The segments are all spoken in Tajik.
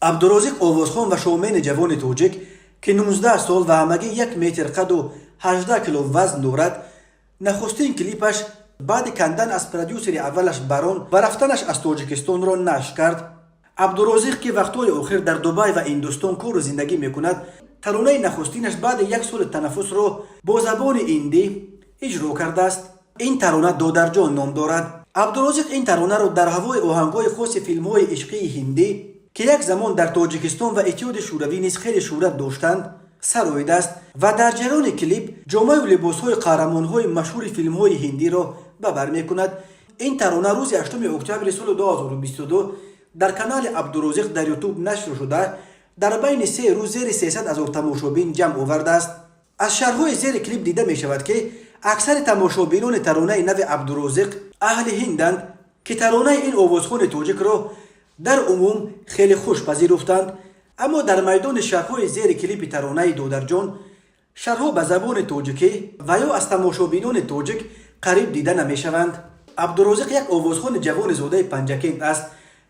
Абдурозиқ овозхон ва шоумени ҷавони тоҷик, ки 19 сол ва ҳамагӣ 1 метр қаду 18 кило вазн дорад, нахустин клипаш баъди кандан аз продюсери аввалаш Барон ва рафтанаш аз Тоҷикистонро нашр кард. Абдурозиқ, ки вақтҳои охир дар Дубай ва Индустон кору зиндагӣ мекунад, таронаи нахустинаш баъди як соли танаффусро бо забони индӣ иҷро кардааст. Ин тарона «Додарҷон» ном дорад. Абдурозиқ ин таронаро дар ҳавои оҳангҳои хоси филмҳои ишқии ҳиндӣ, ки як замон дар Тоҷикистон ва Иттиҳоди Шӯравӣ низ хеле шӯҳрат доштанд, сароидааст ва дар ҷараёни клип ҷомаю либосҳои қаҳрамонҳои машҳури филмҳои ҳиндиро ба бар мекунад. Ин тарона рӯзи 8 октябри соли 2022 дар канали Абдурозиқ дар Ютуб нашр шуда, дар байни 3 рӯз зери 300 ҳазор тамошобин ҷамъ овардааст. Аз шарҳҳои зери клип дида мешавад, ки аксари тамошобинони таронаи нави Абдурозиқ аҳли ҳинданд, ки таронаи ин овозхони тоҷикро дар умум хеле хуш пазируфтанд. Аммо дар майдони шарҳҳои зери клипи таронаи «Додарҷон» шарҳҳо ба забони тоҷикӣ ва ё аз тамошобинони тоҷик қариб дида намешаванд. Абдурозиқ як овозхони ҷавони зодаи Панҷакент аст,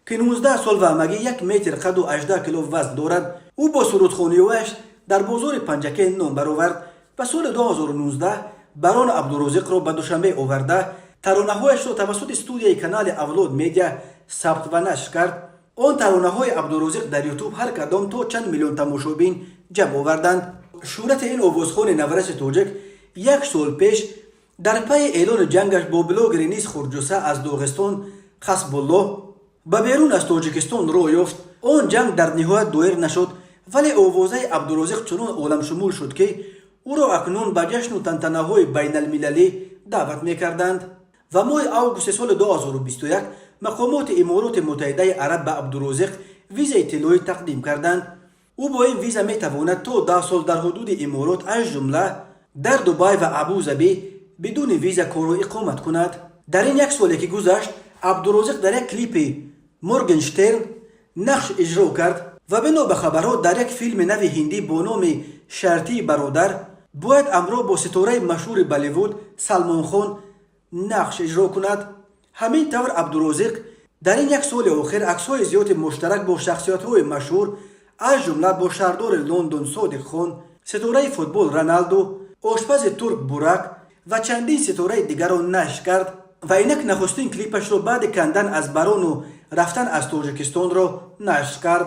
ки 19 сол ва ҳамагӣ 1 метр қаду 18 кило вазн дорад. Ӯ бо сурудхониҳояш дар бозори Панҷакент ном баровард ва соли 2019 Барон Абдурозиқро ба Душанбе оварда, таронаҳояшро тавассути студияи канали Авлод Медиа сабт ва нашр кард. Он таронаҳои Абдурозиқ дар Ютуб ҳар кадом то чанд миллион тамошобин ҷамъ оварданд. Шӯҳрати ин овозхони навраси тоҷик як сол пеш дар пайи эълони ҷангаш бо блогери низ хурдҷусса аз Доғистон Хасбуллоҳ ба берун аз Тоҷикистон роҳ ёфт. Он ҷанг дар ниҳоят доир нашуд, вале овозаи Абдурозиқ чунон оламшумул шуд, ки ӯро акнун ба ҷашну тантанаҳои байналмилалӣ даъват мекарданд. Ва моҳи августи соли 2021 мақомоти Имороти Муттаҳидаи Араб ба Абдурозиқ визаи тиллоӣ тақдим карданд. Ӯ бо ин виза метавонад то 10 сол дар ҳудуди Иморот, аз ҷумла дар Дубай ва Абузаби, бидуни виза кору иқомат кунад. Дар ин як соле ки гузашт, Абдурозиқ дар як клипи Моргенштерн нақш иҷро кард ва бино ба хабарҳо дар як филми нави ҳиндӣ бо номи «Шартии бародар» бояд ҳамроҳ бо ситораи машҳури Болливуд Салмонхон нақш иҷро кунад. Ҳамин тавр, Абдурозиқ дар ин як соли охир аксҳои зиёди муштарак бо шахсиятҳои машҳур, аз ҷумла бо шаҳрдори Лондон Содиқ Хон, ситораи футбол Роналду, ошпази турк Бурак ва чандин ситораи дигарро нашр кард ва инак нахустин клипашро баъди кандан аз Барону рафтан аз Тоҷикистонро нашр кард.